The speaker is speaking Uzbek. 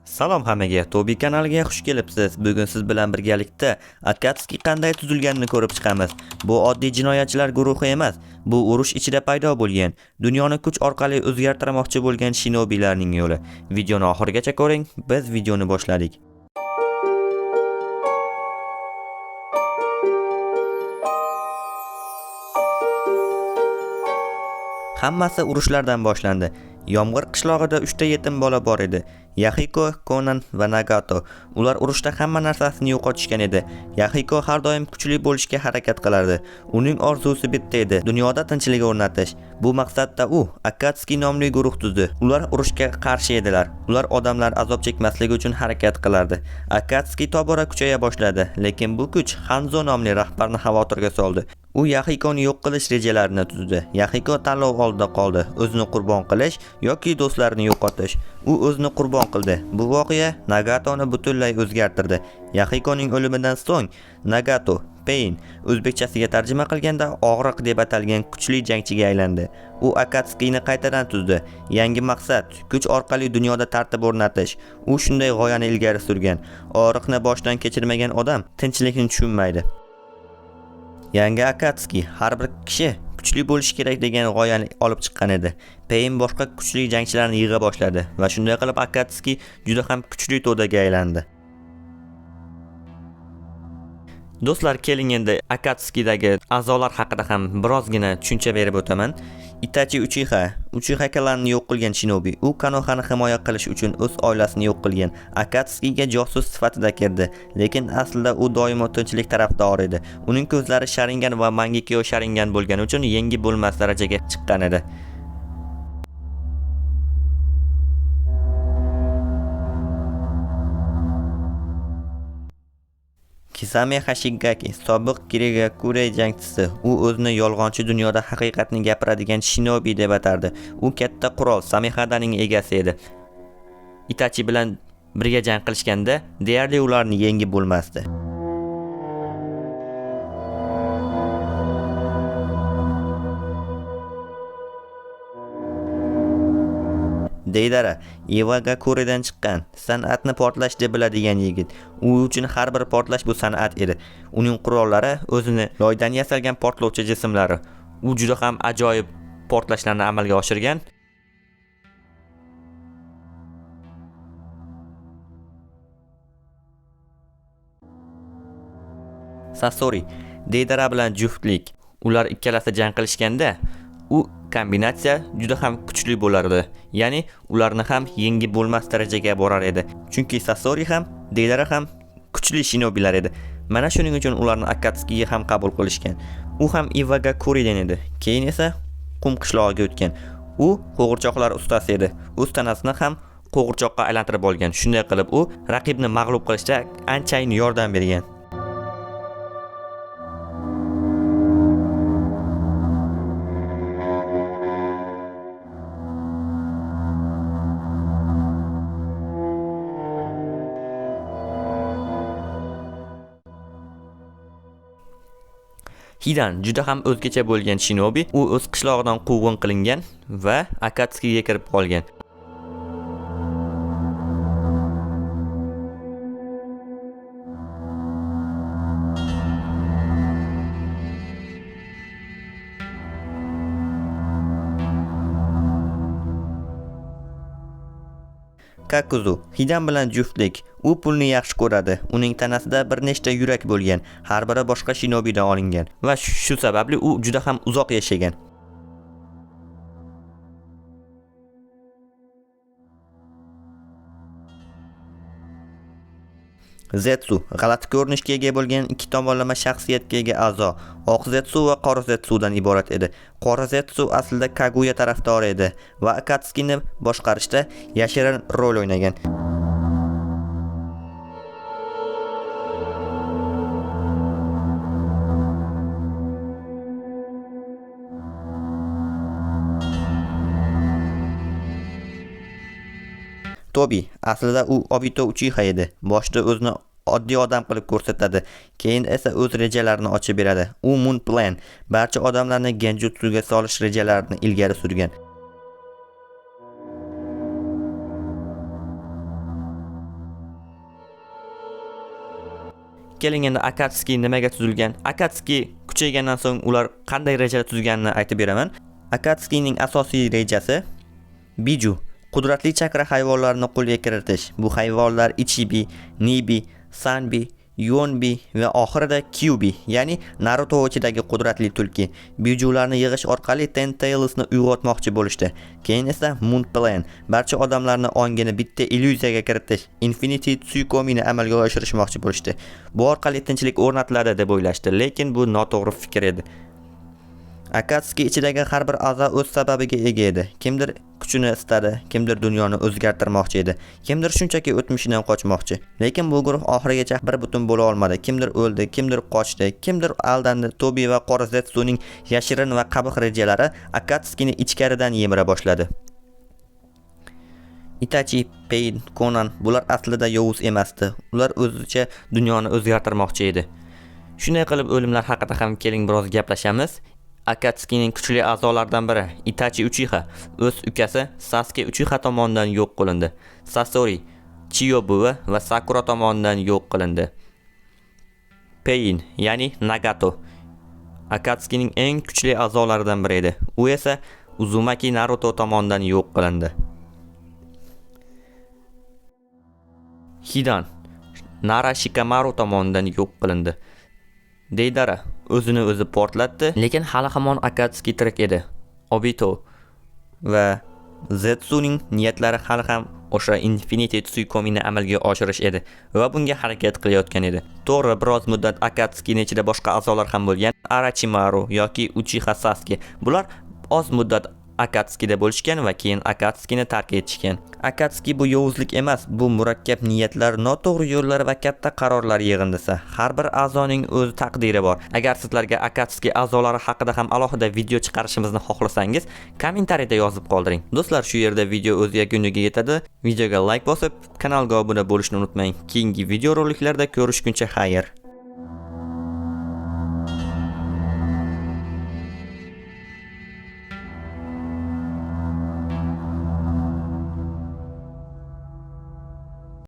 Salom hammaga, Tobi kanaliga xush kelibsiz. Bugun siz bilan birgalikda Akatsuki qanday tuzilganini ko'rib chiqamiz. Bu oddiy jinoyatchilar guruhi emas, bu urush ichida paydo bo'lgan, dunyoni kuch orqali o'zgartirmoqchi bo'lgan shinobilarning yo'li. Videoni oxirigacha ko'ring, biz videoni boshladik. Hammasi urushlardan boshlandi. Yomg'ir qishlog'ida 3 ta yetim bola bor edi. Yahiko, Konan va Nagato. Ular urushda hamma narsasini yo'qotishgan edi. Yahiko har doim kuchli bo'lishga harakat qilardi. Uning orzusi bitta edi: dunyoda tinchlik o'rnatish. Bu maqsadda u Akatsuki nomli guruh tuzdi. Ular urushga qarshi edilar. Ular odamlar azob chekmasligi uchun harakat qilardi. Akatsuki tobora kuchaya boshladi, lekin bu kuch Hanzo nomli rahbarni xavotirga soldi. U Yahikoni yo'q qilish rejalarini tuzdi. Yahiko tanlov oldida qoldi: o'zini qurbon qilish yoki do'stlarini yo'qotish. U o'zini qurbon qildi. Bu voqea Nagatoni butunlay o'zgartirdi. Yahikoning o'limidan so'ng Nagato Pain o'zbekchasiga tarjima qilganda og'riq deb atalgan kuchli jangchiga aylandi. U Akatsukini qaytadan tuzdi. Yangi maqsad kuch orqali dunyoda tartib o'rnatish. U shunday g'oyani ilgari surgan. Og'riqni boshdan kechirmagan odam tinchlikni tushunmaydi. Yangi Akatsuki har bir kishi kuchli bo'lishi kerak degan g'oyani olib chiqqan edi. Pain boshqa kuchli jangchilarni yig'a boshladi va shunday qilib Akatsuki juda ham kuchli to'daga aylandi. Do'stlar, keling endi Akatsukidagi a'zolar haqida ham birozgina tushuncha berib o'taman. Itachi Uchiha, Uchiha klanini yo'q qilgan shinobi. U Konohani himoya qilish uchun o'z oilasini yo'q qilgan. Akatsukiga josus sifatida kirdi, lekin aslida u doimo tinchlik tarafdori edi. Uning ko'zlari Sharingan va Mangekyo Sharingan bo'lgani uchun yengib bo'lmas darajaga chiqqan edi. Kisame Hashigaki, sobiq Kirigakure jangchisi. U o'zini yolg'onchi dunyoda haqiqatni gapiradigan shinobi deb atardi. U katta qurol Samehadaning egasi edi. Itachi bilan birga jang qilishganda deyarli ularni yengib bo'lmasdi. Deidara Iwagakuredan chiqqan, san'atni portlash deb biladigan yigit. U uchun har bir portlash bu san'at edi. Uning qurollari o'zini loydan yasalgan portlovchi jismlari. U juda ham ajoyib portlashlarni amalga oshirgan. Sasori Deidara bilan juftlik. Ular ikkalasi jang qilishganda u kombinatsiya juda ham kuchli bo'lardi. Ya'ni ularni ham yengib bo'lmas darajaga borar edi. Chunki Sasori ham, Deidara ham kuchli shinobilar edi. Mana shuning uchun ularni Akatsukiga ham qabul qilishgan. U ham Iwagakuredan edi. Keyin esa qum qishlog'iga o'tgan. U qo'g'irchoqlar ustasi edi. O'z tanasini ham qo'g'irchoqqa aylantirib olgan. Shunday qilib u raqibni mag'lub qilishda anchayin yordam bergan. Hidan juda ham o'zgacha bo'lgan shinobi. U o'z qishlog'idan quvg'in qilingan va Akatsukiga kirib qolgan. Kakuzu Hidan bilan juftlik. U pulni yaxshi ko'radi. Uning tanasida bir nechta yurak bo'lgan, har biri boshqa shinobidan olingan va shu sababli u juda ham uzoq yashagan. Zetsu g'alati ko'rinishga ega bo'lgan ikki tomonlama shaxsiyatga ega a'zo. Oq Zetsu va qora Zetsudan iborat edi. Qora Zetsu aslida Kaguya tarafdori edi va Akatsukini boshqarishda yashirin rol o'ynagan. Tobi aslida u Obito Uchiha edi. Boshida o'zini oddiy odam qilib ko'rsatadi, keyin esa o'z rejalarini ochib beradi. U Moon Plan, barcha odamlarni genjutsuga solish rejalarini ilgari surgan. Keling, endi Akatsuki nimaga tuzilgan, Akatsuki kuchaygandan so'ng ular qanday rejalar tuzganini aytib beraman. Akatsukining asosiy rejasi Biju qudratli chakra hayvonlarini qo'lga kiritish. Bu hayvonlar Ichibi, Nibi, Sanbi, Yonbi va oxirida Kyubi, ya'ni Naruto ichidagi qudratli tulki. Bijularni yig'ish orqali Ten Tailsni uyg'otmoqchi bo'lishdi. Keyin esa Moon Plan, barcha odamlarni ongini bitta illyuziyaga kiritish, Infinity Tsukumini amalga oshirishmoqchi bo'lishdi. Bu orqali tinchlik o'rnatiladi deb o'ylashdi, lekin bu noto'g'ri fikr edi. Akatsuki ichidagi har bir a'zo o'z sababiga ega edi. Kimdir kuchini istadi, kimdir dunyoni o'zgartirmoqchi edi, kimdir shunchaki o'tmishidan qochmoqchi. Lekin bu guruh oxirigacha bir butun bo'la olmadi. Kimdir o'ldi, kimdir qochdi, kimdir aldandi. Tobi va Qora Zetsuning yashirin va qabih rejalari Akatsukini ichkaridan yemira boshladi. Itachi, Pain, Konan bular aslida yovuz emasdi. Ular o'zicha dunyoni o'zgartirmoqchi edi. Shunday qilib, o'limlar haqida ham keling biroz gaplashamiz. Akatsukining kuchli a'zolaridan biri Itachi Uchiha o'z ukasi Sasuke Uchiha tomonidan yo'q qilindi. Sasori Chiyo buvi va Sakura tomonidan yo'q qilindi. Pain, ya'ni Nagato, Akatsukining eng kuchli a'zolaridan biri edi. U esa Uzumaki Naruto tomonidan yo'q qilindi. Hidan Nara Shikamaru tomonidan yo'q qilindi. Deidara o'zini o'zi portlatdi, lekin hali hamon Akatsuki tirik edi. Obito va Zetsuning niyatlari hali ham o'sha Infinity Tsukumini amalga oshirish edi va bunga harakat qilayotgan edi. To'g'ri, biroz muddat Akatsukining ichida boshqa a'zolar ham bo'lgan, Orochimaru yoki Uchiha Sasuke. Bular oz muddat Akatsukida bo'lishgan va keyin Akatsukini tark etishgan. Akatsuki bu yovuzlik emas, bu murakkab niyatlar, noto'g'ri yo'llar va katta qarorlar yig'indisi. Har bir a'zoning o'z taqdiri bor. Agar sizlarga Akatsuki a'zolari haqida ham alohida video chiqarishimizni xohlasangiz, kommentariyada yozib qoldiring. Do'stlar, shu yerda video o'z yakuniga yetadi. Videoga like bosib, kanalga obuna bo'lishni unutmang. Keyingi videoroliklarda ko'rishguncha xayr.